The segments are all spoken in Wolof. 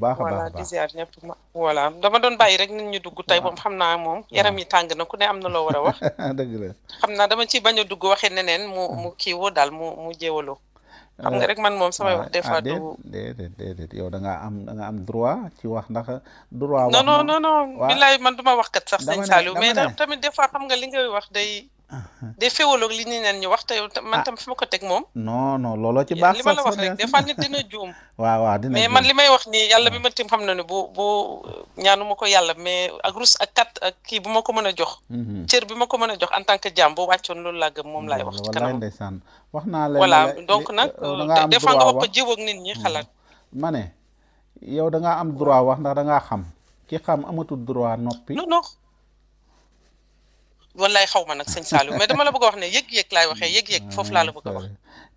baax a baax voilà a di baax. ziar ñëpp voilà dama doon bàyyi rek nit ñi dugg tey moom xam naa moom yaram yi tàng na ku ne am na loo war a wax dëgg la. xam naa dama ci bañ a dugg waxee neneen mu kiiwoo daal mu jéewaloo xam nga rek man moom samay wax des fois du déedéet yow da nga am droit ci wax ndax droit non wax non moom non non waa billaay man duma wax kat sax sëñ Saliou dama mais ne tamit des fois xam nga li ngay wax day féewaloog li ñu neen ñu wax te yow man tam fi ma ko teg moom non looloo ci baax li ma sax la wax rek des fois nit dina juum waaw dina mais juum man li may wax nii yàlla bi ma tim xam na ne bu ñaanu ma ko yàlla mais ak rus ak kat ak kii bu ma ko mën a jox cër bi ma ko mën a jox en tant que jaam boo wàccoon loolu laa gëm moom laay wax ci wallaay kanam ndeysaan wax naa leen voilà donc nag da nga am des fois nga droit wax ko wax jiw ak nit ñi xalaat ma ne yow da nga am droit wax ndax da ngaa xam ki xam amatul droit noppi non wallaay xaw ma nag sëñ Saliou mais dama la bëgg a wax ne yëg-yëg laay waxee yëg-yëg foofu laa la bëgg a wax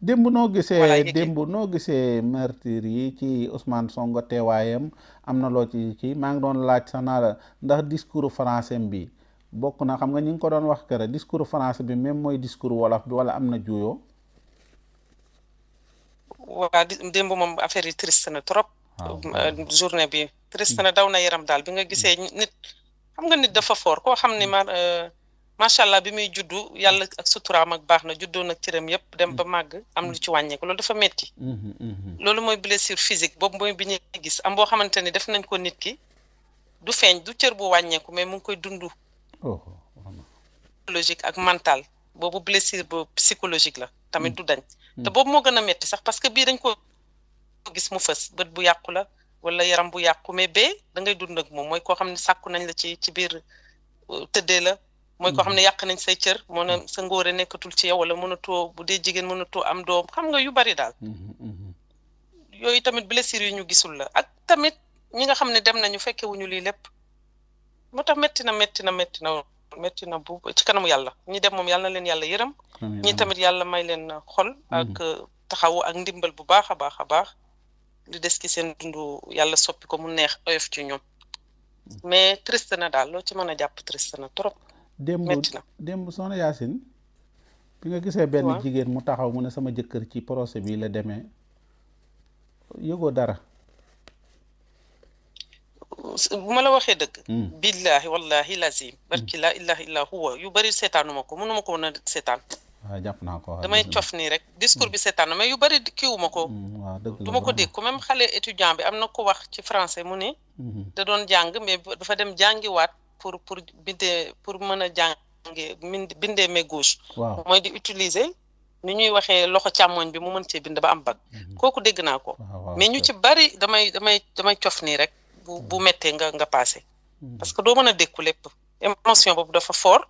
démb noo voilà gisee yëg-yëg noo gisee meurtre yi ci Ousmane Sonko teewaayam am na loo ci maa ngi doon laaj sax naa la ndax discours français bi bokk na xam nga ñi ngi ko doon wax kër discours français bi même mooy discours wolof bi wala am na juyoo waa démb moom affaire yi triste na trop journée bi triste na daw na yaram daal bi nga gisee nit xam nga nit dafa fort koo xam ni macha allah bi muy juddu yàlla ak suturaam ak baax na juddoo nag cëram yëpp dem ba màgg am lu ci wàññeeku loolu dafa metti loolu mooy blessure physique boobu mooy bi ñuy gis am boo xamante ni def nañ ko nit ki du feeñ du cër bu wàññeeku mais mu ngi koy dund psychologique ak mental boobu blessure bu psychologique la tamit du dañ te boobu moo gën a metti sax parce que bii dañ ko gis mu fës bët bu yàqu la wala yaram bu yàqu mais bee da ngay dund ak moom mooy koo xam ne sàkku nañ la ci biir tëddee la mooy koo xam ne yàq nañ say cër moo na sa ngóore nekkatul ci yow wala mënatoo bu dee jigéen mënatoo am doom xam nga yu bari daal yooyu tamit blessure yu ñu gisul la ak tamit ñi nga xam ne dem nañu fekke wuñu lii lépp moo tax metti na bu ci kanamu yàlla ñi dem moom yàlla na leen yàlla yërëm ñi tamit yàlla may leen xol ak taxawu ak ndimbal bu baax a baax a baax li des ki seen dundu yàlla soppi ko mu neex oyof ci ñoom mais triste na daal loo ci mën a jàpp triste na trop metti na démb soxna Yacine bi nga gisee benn jigéen mu taxaw mu ne sama jëkkër ci procès bi la demee yëgoo dara bu ma la waxee dëgg billahi wallahi lazim barki la ilaha illa huwa yu bari seetaanuma ko mënuma ko mën a seetaan waaw jàpp naa ko damay cof nii rek discours bi seetaan na mais yu bari kiiwuma ko du ma ko dégg ko même xale étudiant bi am na ko wax ci français mu ne da doon jàng mais dafa dem jàngiwaat pour bindee pour mën a jàngee bindee main gauche mooy di utiliser ni ñuy waxee loxo càmmoñ bi mu mën cee bind ba am bac kooku dégg naa ko mais ñu ci bari damay cof nii rek bu mettee nga passé parce que doo mën a dékku lépp émotion boobu dafa fort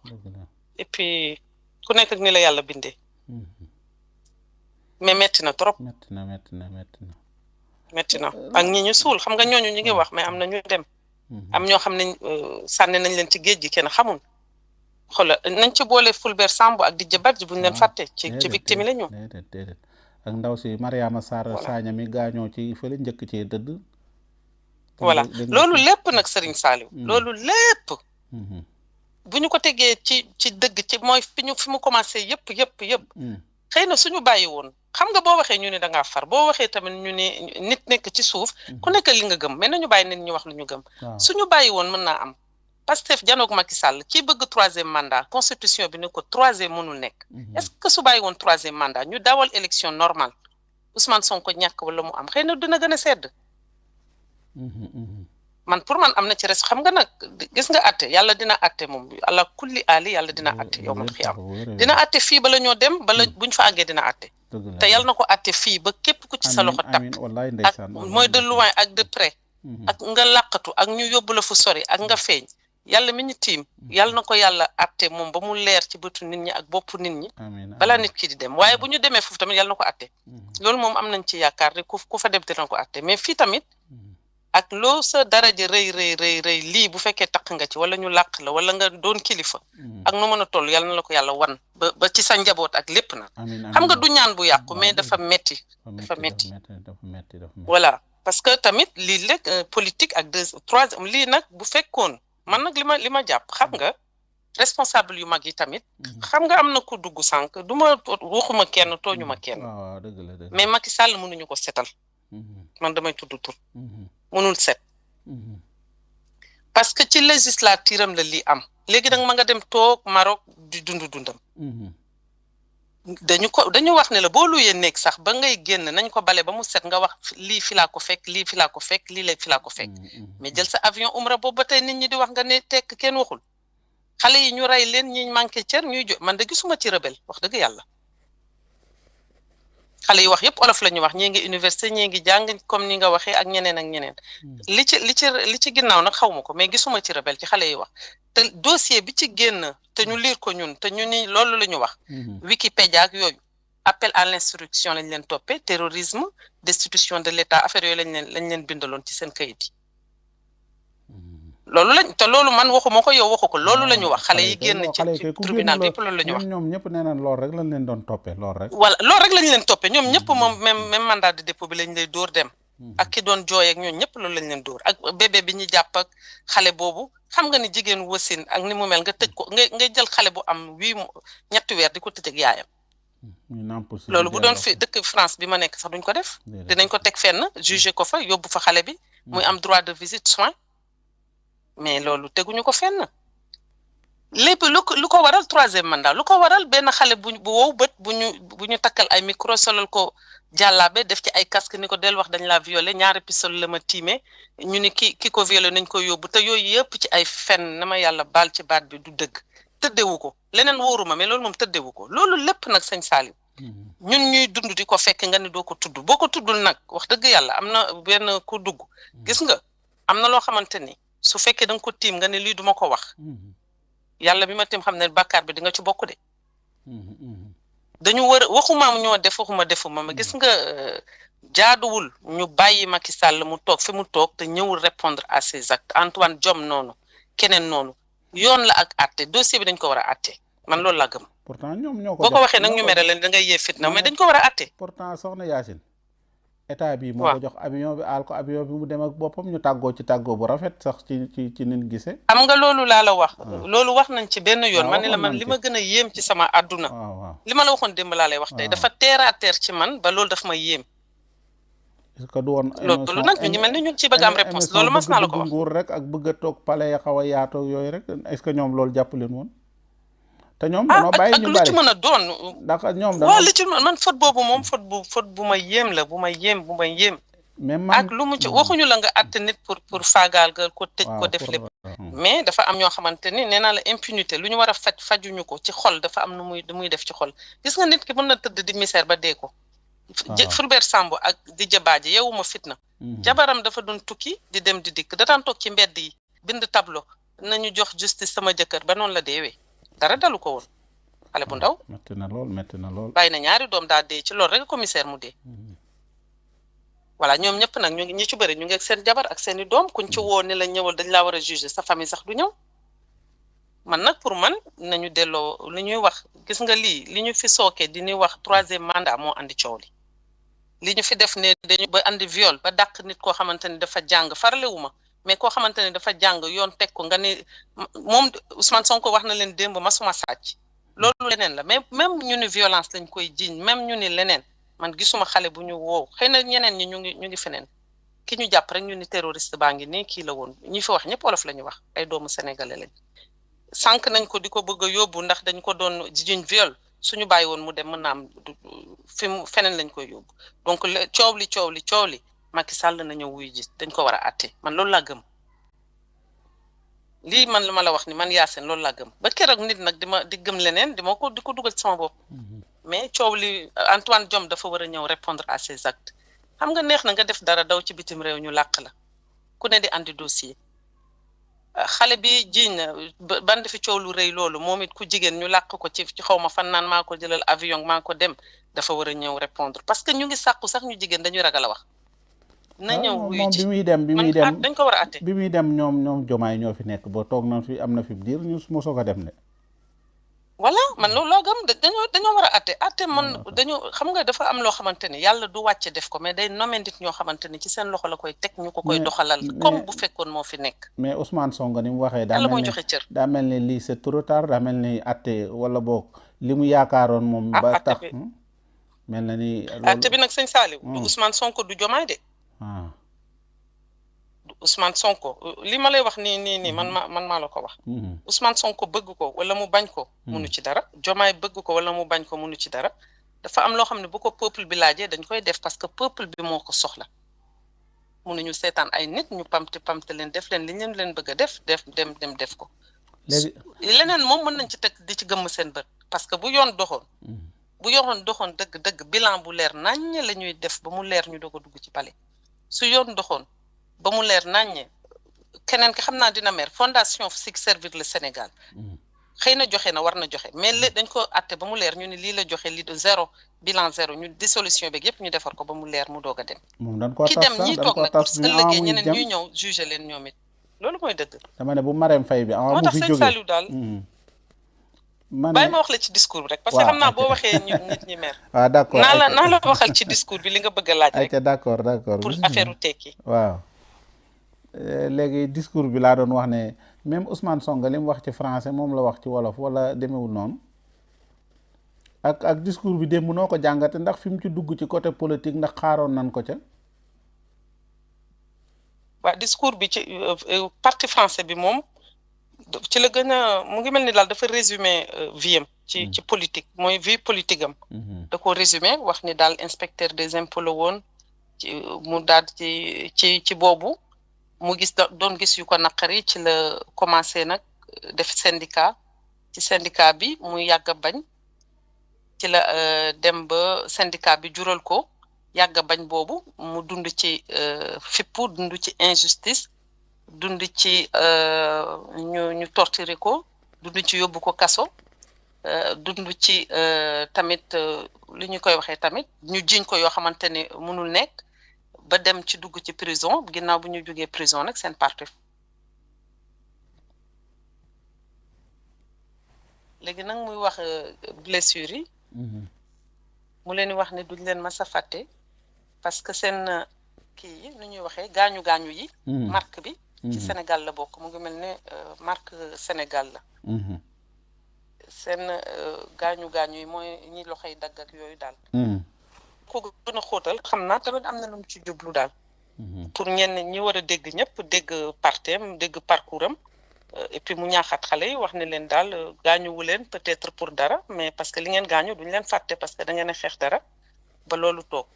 et puis ku nekk ak ni la yàlla bindee mais metti na trop metti na ak ñi ñu suul xam nga ñooñu ñu ngi wax mais am na ñu dem am ñoo xam ne sànni nañ leen ci géej gi kenn xamul xoolal nañ ci boole Fulbert Sambou ak Didier Badji buñu leen fàtte ci victime yi la ñu déedéet ak ndaw si Mariama Sarr Sagna mi gaañoo ci fële njëkk ci dëdd voilà loolu lépp nag Serigne Saliou loolu lépp bu ñu ko tegee ci dëgg ci mooy fi mu commencé yëpp xëy na suñu bàyyi woon xam nga boo waxee ñu ne da ngaa far boo waxee tamit ñu ne nit nekk ci suuf ku nekk li nga gëm mais nañu bàyyi nit ñu wax lu ñu gëm suñu bàyyi woon mën naa am Pastef janoog Macky Sall kii bëgg 3e mandat constitution bi ne ko 3e mënul nekk est-ce que su bàyyi woon 3e mandat ñu dawal élection normale Ousmane Sonko ñàkk wala mu am xëy na dina gën a sedd man pour man am na ci res xam nga nag gis nga atte yàlla dina atte moom ala kulli ali yàlla dina atte yow man xiyam dina atte fii bala ñoo dem bala buñ fa àggee dina atte te yàlla na ko atte fii ba képp ku ci sa loxo takk ak mooy de loin ak de près ak nga làqatu ak ñu yóbbu la fu sori ak nga feeñ yàlla mi ñu tiim yàlla na ko yàlla atte moom ba mu leer ci bëtu nit ñi ak boppu nit ñi balaa nit ki di dem waaye bu ñu demee foofu tamit yàlla na ko atte loolu moom am nañ ci yaakaar rek ku fa dem dina ko atte mais fii tamit ak loo sa daraja rëy lii bu fekkee takk nga ci wala ñu làq la wala nga doon kilifa ak nu mën a toll yàlla na la ko yàlla wan ba ci sa njaboot ak lépp nag xam nga du ñaan bu yàqu mais dafa metti voilà parce que tamit lii léeg politique ak troisième lii nag bu fekkoon man nag li ma jàpp xam nga responsable yu mag yi tamit xam nga am na ku dugg sànq du ma waxuma kenn tooñu ma kenn mais Macky Sall mënuñu ko setal man damay tudd tur mënul set parce que ci législature am la lii am léegi nag ma nga dem toog Maroc di dundam dañu wax ne la boo luyee nekk sax ba ngay génn nañ ko bale ba mu set nga wax lii fi laa ko fekk lii fi laa ko fekk lii lay fi laa ko fekk mais jël sa avion umra boobu ba tey nit ñi di wax nga ne tekk kenn waxul xale yi ñu rey leen ñi manqué cër ñuy man de gisuma ci rebelle wax dëgg yàlla xale yi wax yëpp olof la ñu wax ñii ngi université ñii ngi jàng comme ni nga waxee ak ñeneen li ci ginnaaw nag xaw ma ko mais gisuma ci rebelle ci xale yi wax te dossier bi ci génn te ñu lire ko ñun te ñu ni loolu la ñu wax Wikipédia ak yooyu appel à l'insurrection lañ leen toppee terrorisme destitution de l'État affaire yooyu lañ leen bindaloon ci seen kayit yi loolu lañ te loolu man waxuma ko yow waxu ko loolu la ñu wax xale yi génn ci tribunal bi yëpp loolu la ñu wax ñoom ñëpp nee na loolu rek lañ leen doon toppee loolu rek voilà loolu rek lañ leen toppee ñoom ñëpp moom même mandat de dépôt bi lañ lay dóor dem ak ki doon jooy ak ñoom ñëpp loolu lañ leen dóor ak bébé bi ñu jàpp ak xale boobu xam nga ni jigéen wasin ak ni mu mel nga tëj ko nga jël xale bu am ñetti weer di ko tëj ak yaayam loolu bu doon fi dëkk France bi ma nekk sax duñ ko def dinañ ko teg fenn juger ko fa yóbbu fa xale bi muy am droit de visite soin mais loolu teguñu ko fenn lépp lu ko waral troisième mandat lu ko waral benn xale bu wow bët bu ñu takkal ay micro solal ko jàllaabe def ci ay casque ni ko del wax dañ laa violé ñaari pistolet la ma tiimee ñu ni ki ko violé nañ ko yóbbu te yooyu yëpp ci ay fen na ma yàlla baal ci baat bi du dëgg tëddewu ko leneen wóoruma mais loolu moom tëddewu ko loolu lépp nag sëñ Saliou ñun ñuy dund di ko fekk nga ni doo ko tudd boo ko tuddul nag wax dëgg yàlla am na benn ku dugg gis nga am na loo xamante ni su fekkee da nga ko tiim nga ne lii duma ko wax yàlla bi ma tiim xam ne bàkkaar bi di nga ci bokk de dañu war waxuma ñoo def waxuma defuma ma gis nga jaaduwul ñu bàyyi Macky Sall mu toog fi mu toog te ñëwul répondre à ses actes Antoine Diome noonu keneen noonu yoon la ak àtte dossier bi dañ ko war a àtte man loolu laa gëm pourtant ñoom ñoo ko boo ko waxee nag ñu mere leen da ngay yee fitna mais dañ ko war a àtte pourtant soxna Yacine état bi moo ko jox avion bi aal ko avion bi mu dem ak boppam ñu tàggoo ci tàggoo bu rafet sax ci nin gisee xam nga loolu laa la wax loolu wax nañ ci benn yoon man ni la man li ma gën a yéem ci sama àdduna li ma la waxoon démb laa lay wax tey dafa terre à terre ci man ba loolu daf ma yéem est-ce que du woon loolu nag ñu mel ni ñu ngi ci bëgg am réponse loolu mas naa la ko wax nguur rek ak bëgg a toog palais ya xaw a yaatoo yooyu rek est-ce que ñoom loolu jàpp leen woon te ñoom dañoo bàyyi ñu bari ak lu ci mën a doon ndax ñoom waaw li ci man faute boobu moom faute bu ma yéem la bu ma yéem même ak lu mu ci waxuñu la nga àtte nit pour faagaal ga ko tëj ko def lépp mais dafa am ñoo xamante ni nee naa la impunité lu ñu war a fajuñu ko ci xol dafa am nu muy def ci xol gis nga nit ki mën na tëdd di misère ba dee ko Fulbert Sambou ak di jabaaji yewuma fitna jabaram dafa doon tukki di dem di dikk da daan toog ci mbedd yi bind tableau nañu jox justice sama jëkkër ba noonu la deewee dara dalu ko woon xale bu ndaw metti na lool bàyyi na ñaari doom daa dee ci loolu rek commissaire mu dee voilà ñoom ñëpp nag ñi ci bëri ñu ngi ak seen jabar ak seeni doom kuñ ci woo ni la ñëwal dañ laa war a juger sa famille sax du ñëw man nag pour man nañu delloo li ñuy wax gis nga li ñu fi sookee di ñuy wax troisième mandat moo andi coow li ñu fi def ne dañu ba andi viol ba dàq nit koo xamante ni dafa jàng faralewuma mais koo xamante ne dafa jàng yoon teg ko nga ni moom Ousmane Sonko wax na leen démb masuma sàcc loolu leneen la mais même ñu ni violence lañ koy jiiñ même ñu ni leneen man gisuma xale bu ñu woow xëy na ñeneen ñi ñu ngi feneen ki ñu jàpp rek ñu ni terroriste baa ngi nii kii la woon ñi fi wax ñëpp wolof la ñu wax ay doomu sénégalais lañ sànq nañ ko di ko bëgg a yóbbu ndax dañ ko doon jiiñ viol suñu bàyyi woon mu dem mën naa am fi mu feneen lañ koy yóbbu donc coow li Macky Sall na ñëw wuy ji dañ ko war a àtte man loolu laa gëm lii man lu ma la wax ni man Yacine loolu laa gëm ba keroog nit nag di gëm leneen di ko dugal ci sama bopp mais coow li Antoine Diome dafa war a ñëw répondre à ses actes xam nga neex na nga def dara daw ci bitim réew ñu làq la ku ne di andi dossier xale bi jiiñ na band fi coow lu rëy loolu moom it ku jigéen ñu làq ko ci xaw ma fan naan maa ko jëlal avion maa ko dem dafa war a ñëw répondre parce que ñu ngi sàkku sax ñu jigéen dañuy ragal a wax na ñëw wuyu ji bi muy dem dañ ko war a àtte bi muy dem ñoom jomaay ñoo fi nekk ba toog na fi am na fi diir ñu mosoo ko dem de voilà man loolu loo gëm dañoo war a àtte man dañoo xam nga dafa am loo xamante ni yàlla du wàcce def ko mais day nommer nit ñoo xamante ni ci seen loxo la koy teg ñu ko koy doxalal comme bu fekkoon moo fi nekk mais Ousmane Sonko ni mu waxee yàlla mooy joxe cër daa mel ni lii c'est trop tard daa mel ni àtte wala boog li mu yaakaaroon moom ba tax mel na ni àtte bi nag sëñ Saliou du Ousmane Sonko du jomaay de Ousmane Sonko li ma lay wax nii man maa la ko wax. Ousmane Sonko bëgg ko wala mu bañ ko. munu ci dara Diomaye bëgg ko wala mu bañ ko munu ci dara dafa am loo xam ne bu ko peuple bi laajee dañ koy def parce que peuple bi moo ko soxla munuñu seetaan ay nit ñu pamte leen def leen li ñu leen bëgg a def def ko. léegi leneen moom mën nañ ci teg di ci gëmm seen bët parce que bu yoon doxoon. bu yoon doxoon dëgg bilan bu leer naññ la ñuy def ba mu leer ñu doog a dugg ci palais su yoon doxoon ba mu leer naññ keneen ki xam naa dina mer fondation Sick Servir le Sénégal xëy na joxe na war na joxe mais dañ ko àtte ba mu leer ñu ni lii la joxe lii de bilan zéro ñu dissolution beeg yëpp ñu defar ko ba mu leer mu doog a dem. moom dañ koo tas ki dem ñiy toog nag pour su ëllëgee muy ñeneen dem ñuy ñëw juger leen ñoom it loolu mooy dëgg. dama ne bu Marème Faye bi moo mu tax fi sëñ jógee Saliou daal. bàyyi ma wax la ci discours bi rek parce que xam naa boo waxee nit ñi mer. waaw d'accord naa la waxal ci discours bi li nga bëgg a laaj rek. d'accord pour affaire u tekki. waaw léegi discours bi laa doon wax ne même Ousmane Sonko li mu wax ci français moom la wax ci wolof wala demewul noonu ak discours bi démb noo ko jàngate ndax fi mu ci dugg ci côté politique ndax xaaroon nañ ko ca. waaw discours bi ci parti français bi moom ci la gën a mu ngi mel ni daal dafa résumé vie am ci politique mooy vie politique am. da ko résumé wax ni daal inspecteur des impôts la woon mu daal ci boobu. mu doon gis yu ko naqari ci la commencé nag def syndicat ci syndicat bi mu yàgg a bañ ci la dem ba syndicat bi jural ko yàgg a bañ boobu mu dund ci fippu dund ci injustice dund ci ñu torturer ko dund ci yóbbu ko kaso dund ci tamit li ñu koy waxee tamit ñu jiñ ko yoo xamante ne mënul nekk ba dem ci dugg ci prison ginnaaw bu ñu jógee prison nag seen parti léegi nag muy wax blessures yi mu leen di wax ne duñ leen mas a fàtte parce que seen kii yi nu ñuy waxee gaañu yi marque bi ci Sénégal la bokk mu ngi mel ne marque Sénégal la seen gaañu yi mooy ñi loxoy dagg ak yooyu daal ko gën a xóotal xam naa tamit am na lu mu ci jublu daal pour ñenn ñi war a dégg ñëpp dégg partem dégg parcours am et puis mu ñaaxaat xale yi wax ne leen daal gaañuwu leen peut-être pour dara mais parce que li ngeen gaañu duñ leen fàtte parce que da ngeen a xeex dara ba loolu toog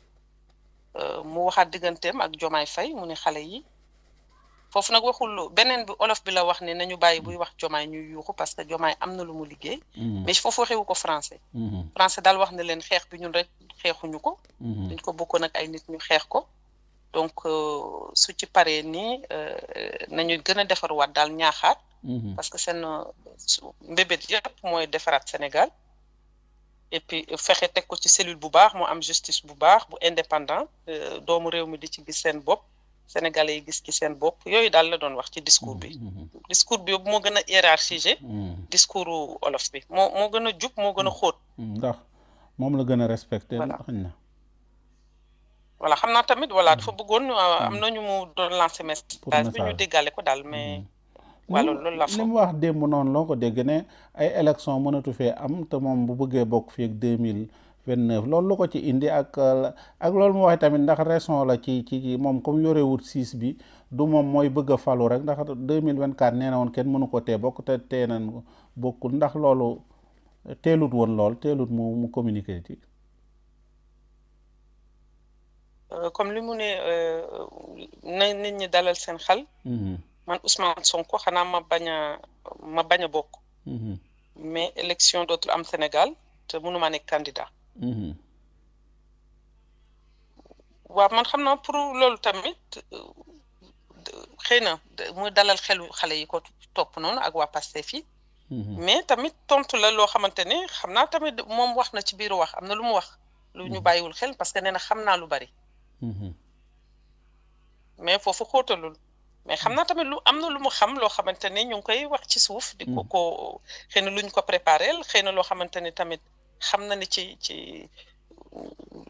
mu waxaat digganteem ak Diomaye Faye mu ne xale yi foofu nag waxul beneen bi olof bi la wax ne nañu bàyyi buy wax Diomaye ñuy yuuxu parce que Diomaye am na lu mu liggéey mais foofu waxewu ko français daal wax ne leen xeex bi ñun rek xeexuñu ko dañ ko bokkoon ak ay nit ñu xeex ko donc su ci paree nii nañu gën a defarwaat daal ñaaxaat parce que seen mbébét yëpp mooy defaraat Sénégal et puis fexe teg ko ci cellule bu baax mu am justice bu baax bu indépendant doomu réew mi di ci gis seen bopp Sénégalais yi gis ci seen bopp yooyu daal la doon wax ci discours bi moo gën a hiérarchisé discours olof bi moo gën a jub moo gën a xóot ndax moom la gën a respecté xañ na voilà xam naa tamit voilà dafa bëggoon am na ñu mu doon lancé message bi ñu déggale ko daal mais voilà loolu la li mu wax démb noonu loo ko dégg ne ay élection mënatu fee am te moom bu bëggee bokk fii ak 2029 loolu lu ko ci indi ak loolu mu waxee tamit ndax raison la ci moom comme yorewut siis bi du moom mooy bëgg a falu rek ndax 2024 nee na woon kenn mënu ko tee bokk te tee nañ bokkul ndax loolu teelut woon lool teelut mu communiqué ci comme li mu ne na nit ñi dalal seen xel man Ousmane Sonko xanaa ma bañ a bokk mais élection dootul am Sénégal te mënuma nekk candidat waaw man xam naa pour loolu tamit xëy na muy dalal xelu xale yi ko topp noonu ak waa Pastef yi mais tamit tontu la loo xamante ne xam naa tamit moom wax na ci biir wax am na lu mu wax lu ñu bàyyiwul xel parce que nee na xam naa lu bari mais foofu xóotalul mais xam naa tamit am na lu mu xam loo xamante ne ñu ngi koy wax ci suuf di ko xëy na luñ ko préparé xëy na loo xamante ne tamit xam na ni ci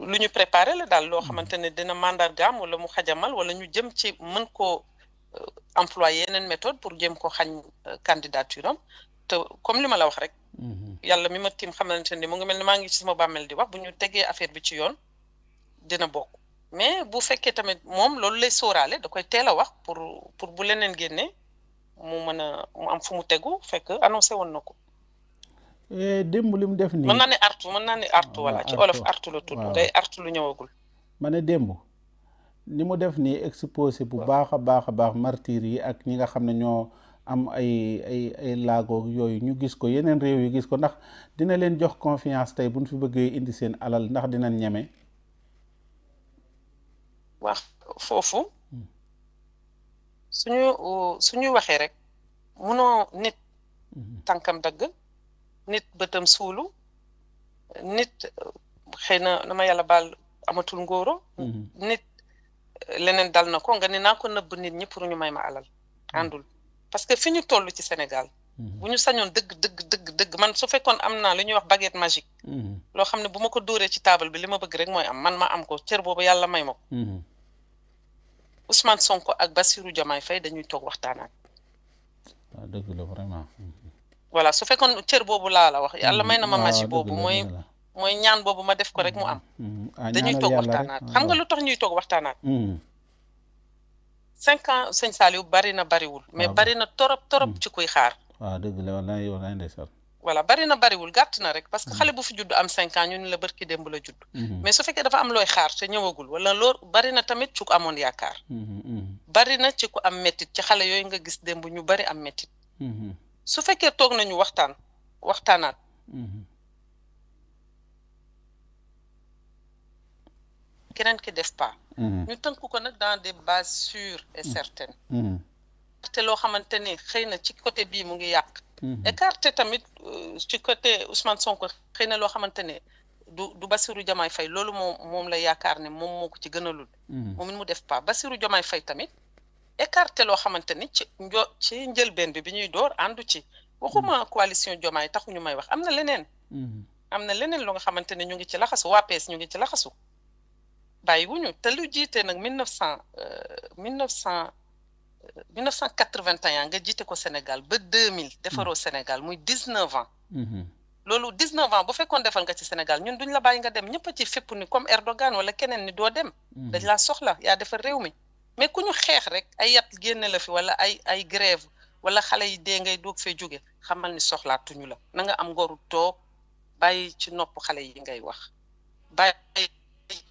lu ñu préparé la daal loo xamante ne dina mandargaam wala mu xajamal wala ñu jëm ci mën koo employé yeneen méthode pour jëm ko xañ candidature am te comme li ma la wax rek yàlla mi ma tiim xamante ne mu ngi mel ni maa ngi ci sama bàmmeel di wax bu ñu tegee affaire bi ci yoon dina bokk mais bu fekkee tamit moom loolu lay sóoraale da koy teel a wax pour bu leneen génne mu mën a mu am fu mu tegu fekk annoncé woon na ko. démb li mu def nii mën naa ne artu wala ci olof artu la tudd ngay artu lu ñëwagul. ma ne démb ni mu def nii exposé bu baax a baax martyrs yi ak ñi nga xam ne ñoo am ay laago yooyu ñu gis ko yeneen réew yi gis ko ndax dina leen jox confiance tey bu ñu fi bëggee indi seen alal ndax dinañ ñeme. wax foofu suñu waxee rek munoo nit tànkam dagg nit bëtam suulu nit xëy na ma yàlla baal amatul ngóoro nit leneen dal na ko nga ne naa ko nëbb nit ñi pour ñu may ma alal àndul parce que fi ñu toll ci Sénégal bu ñu sañoon dëgg man su fekkoon am naa lu ñuy wax baguette magique loo xam ne bu ma ko dóoree ci table bi li ma bëgg rek mooy am man ma am ko cër boobu yàlla may ma ko Ousmane Sonko ak Bassirou Diomaye Faye dañuy toog waxtaanaat waaw dëgg la vraiment voilà su fekkoon cër boobu laa la wax yàlla may na ma magie boobu mooy ñaan boobu ma def ko rek mu am dañuy toog waxtaanaat xam nga lu tax ñuy toog waxtaanaat 5 ans sëñ Saliou bari na bariwul mais bari na torop ci kuy xaar waaw dëgg la wallaay ndeysaan voilà bari na bariwul gàtt na rek parce que xale bu fi judd am 5 ans ñu ne la barki démb la judd mais su fekkee dafa am looy xaar te ñëwagul wala loolu bari na tamit ci ku amoon yaakaar bari na ci ku am méttit ci xale yooyu nga gis démb ñu bari am méttit su fekkee toog nañu waxtaanaat keneen ki def pas ñu tënk ko nag dans des bases sûres et certaines te loo xamante ni xëy na ci côté bii mu ngi yàq écarté tamit ci côté Ousmane Sonko xëy na loo xamante ne du Bassirou Diomaye Faye loolu moom la yaakaar ne moom moo ko ci gënalul moom it mu def pas Bassirou Diomaye Faye tamit écarté loo xamante ni ci njëlbeen bi ñuy door àndu ci waxuma coalition Diomaye taxuñu may wax am na leneen lu nga xamante ne ñu ngi ci laxasu waa PS ñu ngi ci laxasu bàyyi wuñu te lu jiite nag 1981 nga jiite ko Sénégal ba 2000 defaroo Sénégal muy 19 ans loolu 19 ans bu fekkoon defal nga ci Sénégal ñun duñ la bàyyi nga dem ñëpp a ci fépp ni comme Erdogan wala keneen ni doo dem dañ laa soxla yaa defar réew mi mais ku ñu xeex rek ay yat génne la fi wala ay grève wala xale yi dee ngay doog fee jóge xamal ni soxlaatuñu la na nga am ngoru toog bàyyi ci nopp xale yi ngay wax bàyyi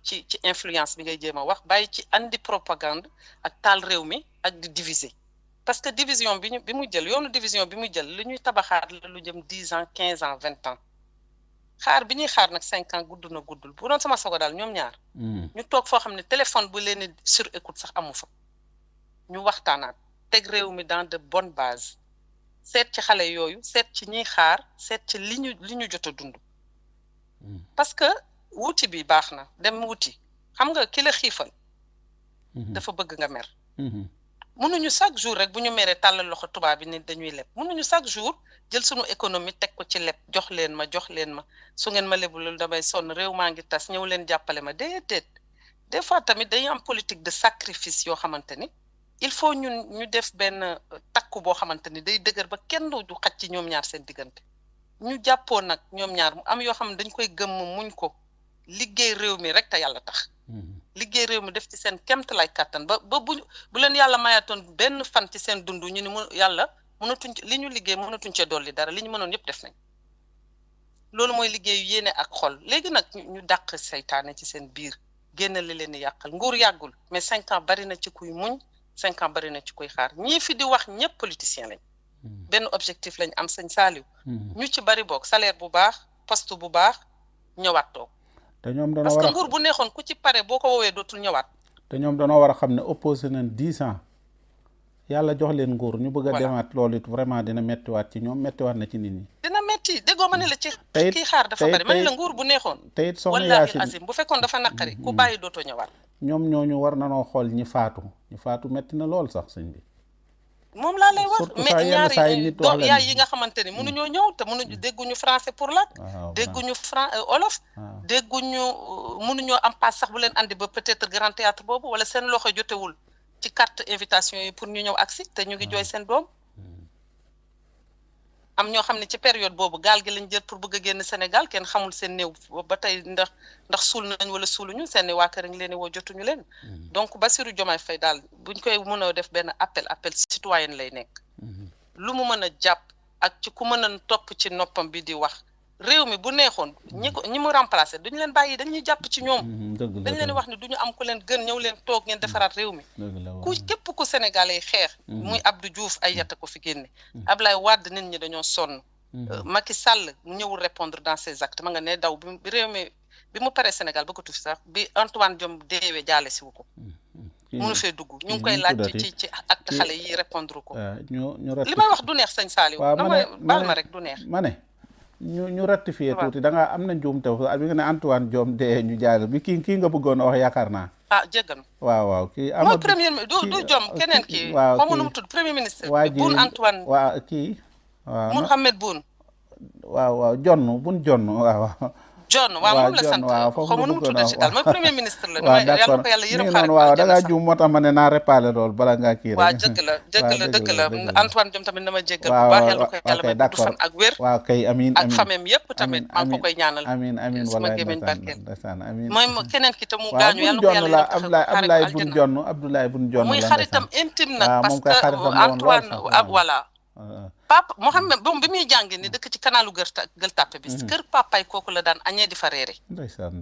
ci influence bi ngay jéem a wax bàyyi ci andi propagande ak taal réew mi ak di diviser parce que division bi mu jël yoonu division bi mu jël li ñuy tabaxaat la lu jëm 10 ans 15 ans 20 ans xaar bi ñuy xaar nag 5 ans gudd na guddul bu doon sama sogo daal ñoom ñaar ñu toog foo xam ne téléphone bu leen sur écoute sax amu fa ñu waxtaanaat teg réew mi dans de bonnes bases seet ci xale yooyu seet ci ñiy xaar seet ci li ñu jot a dund parce que wuti bi baax na dem wuti xam nga ki la xiifal dafa bëgg nga mer mënuñu chaque jour rek bu ñu meree tàllal loxo tubaab bi ni dañuy leb mënuñu chaque jour jël sunu économie teg ko ci leb jox leen ma su ngeen ma lebulul damay sonn réew maa ngi tas ñëw leen jàppale ma déedéet des fois tamit dañuy am politique de sacrifice yoo xamante ni il faut ñu def benn takku boo xamante ni day dëgër ba kenn du xaj ci ñoom ñaar seen diggante ñu jàppoo nag ñoom ñaar mu am yoo xam ne dañ koy gëmm muñ ko liggéey réew mi rek te yàlla tax liggéey réew mi def ci seen kemtalaay kàttan ba bu leen yàlla mayaatoon benn fan ci seen dund ñu ni yàlla mënatuñ li ñu liggéey mënatuñ cee dolli dara li ñu mënoon yëpp def nañ loolu mooy liggéeyu yéene ak xol léegi nag ñu dàq seytaane ci seen biir génn li leen di yàqal nguur yàggul mais 5 ans bari na ci kuy muñ 5 ans bari na ci kuy xaar ñii fi di wax ñëpp politicien lañ benn objectif lañ am sëñ Saliou ñu ci bari boog salaire bu baax poste bu baax ñëwaat toog te ñoom dañoo parce war que nguur bu neexoon ku ci pare boo ko woowee dootul ñëwaat te ñoom dañoo war a xam ne opposé nañ 10 ans yàlla jox leen nguur ñu bëgg a demaat loolu it vraiment dina mettiwaat ci ñoom mettiwaat na ci nit ñi dina metti déggoo ma ne la ci kii xaar dafa bari ma ne la nguur bu neexoon te it soxna wallaahi Yacine azim bu fekkoon dafa naqari ku bàyyi dootoo ñëwaat ñoom ñooñu war nanoo xool ñi faatu metti na lool sax sëñ bi moom laa lay wax surtout mais yenn saa yi ñaari nit wax leen yaay yi nga xamante ni mënuñoo ñëw te mënuñu dégguñu français pour làkk dégguñu olof dégguñu mënuñoo am pass sax bu leen andi ba peut-être grand théâtre boobu wala seen loxo jotewul ci carte invitation yi pour ñu ñëw agsi te ñu ngi jooy seen doom am ñoo xam ne ci période boobu gaal gi lañ jël pour bëgg a génn Sénégal kenn xamul seen néew ba tey ndax suul nañ wala suuluñu seen waa kër ngi leen di woo jotuñu leen. donc Bassirou Diomaye Faye daal buñ koy mën a def benn appel citoyen lay nekk. lu mu mën a jàpp ak ci ku mën a topp ci noppam bi di wax réew mi bu neexoon ñi mu remplacer duñu leen bàyyi dañuy jàpp ci ñoom. dañ leen wax ne duñu am ku leen gën ñëw leen toog ngeen defaraat réew mi. képp ku Sénégalais xeex. muy Abdou Diouf ay yatta ko fi génne. Ablaye Wade nit ñi dañoo sonn. Macky Sall ñëwul répondre dans ses actes ma nga ne daw bi réew mi bi mu paree Sénégal bëggatu fi sax bi Antoine Diome deewee jaale si wu ko. mënu fee dugg ñu ngi koy laaj ci acte xale yi répondre ko. li may wax du neex sëñ Saliou. baal ma rek du neex. ma ne ñu ratifié tuuti da nga am na njuumte bi nga ne Antoine Diome dee ñu jaale bi kii nga bëggoon a wax yaakaar naa. jéggan waaw kii mooy premier du Diome keneen kii. waaw xamu nu mu tudd premier ministre. Boun Antoine waaw kii. waaw Mohamed Boun. waaw John waaw. John waaw moom la sant xamu nu mu tudd ci daal mooy premier ministre la. waaw d'accord ko yàlla yërëm noonu waaw da ngaa juum moo tax ma ne naa réparé loolu bala ngaa kii rek. waaw dëgg la Antoine Diome tamit dama jéggal bu baax yàlla ko yàlla may gudd fan ak wér. waaw kay amiin ak famem yëpp tamit maa ngi ko koy ñaanal. amiin sama walaay gémmiñ barkeel. amiin mooy keneen ki te mu gaañu yàlla ko yàlla yërëm Abdoulaye Boun Dionne muy xaritam intime nag parce que Antoine voilà papa Mohamed moom bi muy jàngi ni dëkk ci kanalu Gueule Tapée bi kër papaay kooku la daan añee di fa reere ndeysaan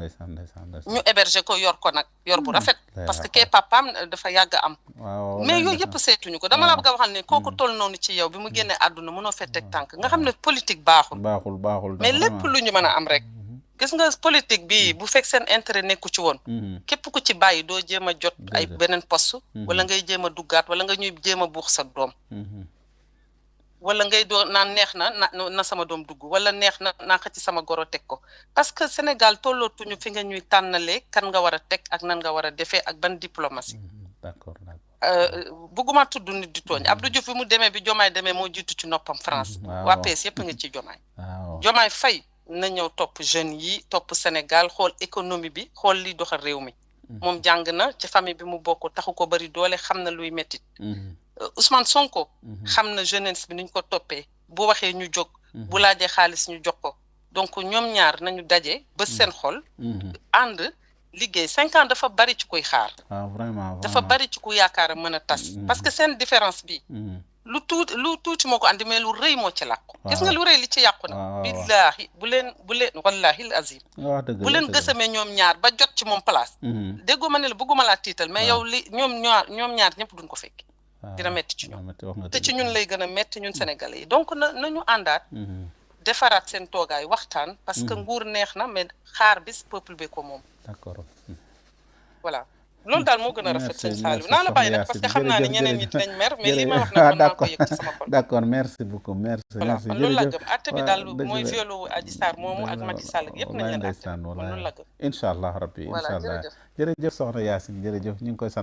ñu héberger ko yor ko nag yor bu rafet parce que kee papaam dafa yàgg am mais yooyu yëpp seetuñu ko dama la bëgg a waxal ne kooku toll noonu ci yow bi mu génnee àdduna mënoo fee teg tànk nga xam ne politique baaxul mais lépp lu ñu mën a am rek gis nga politique bi bu fekk seen intérêt nekku ci woon képp ku ci bàyyi doo jéem a jot ay beneen poste wala ngay jéem a duggaat wala nga ñuy jéem a buux sa doom wala ngay doo naan neex na sama doom dugg wala neex na naa xëcc sama goro teg ko parce que Sénégal tollootuñu fi nga ñuy tànnalee kan nga war a teg ak nan nga war a defee ak ban diplomatie. d'accord bëgguma tudd nit di tooñ Abdou Diouf bi mu demee bi Diomaye demee moo jiitu ci noppam France. waa PS yëpp nga ci Diomaye. Diomaye Faye na ñëw topp jeunes yi topp Sénégal xool économie bi xool liy doxal réew mi. moom jàng na ci famille bi mu bokk taxu ko bari doole xam na luy mettit Ousmane Sonko xam na jeunesse bi niñ ko toppee bu waxee ñu jóg bu laajee xaalis ñu jox ko donc ñoom ñaar nañu daje ba seen xol ànd liggéey 5 ans dafa bari ci kuy xaar vraiment dafa bari ci ku yaakaar a mën a tas parce que seen différence bi lu tuuti moo ko andi mais lu rëy moo ci làqu gis nga lu rëy li ci yàqu na billaahi bu leen wallahi al azim bu leen gësamee ñoom ñaar ba jot ci moom place déggoo ma ne la bëgguma laa tiital mais yow li ñoom ñaar ñëpp duñ ko fekk dina metti ci ñoom te ci ñun lay gën a metti ñun Sénégalais yi donc nañu àndaat defaraat seen toogaay waxtaan parce que nguur neex na mais xaar bis peuple bi ko moom d'accord voilà loolu daal moo gën a rafet sëñ Saliou naa la bàyyi nag parce que xam naa ne ñeneen ñi dinañ mer mais li ma wax nag naa ko yëg ci sama xol d'accord merci beaucoup voilà man loolu la gëm atte bi daal mooy violu Adji Sarr moomu ak Macky Sall yëpp nañ leen atte loolu la gëm incha allah rabbi incha allah jërëjëf soxna Yacine jërëjëf ñu ngi koy sant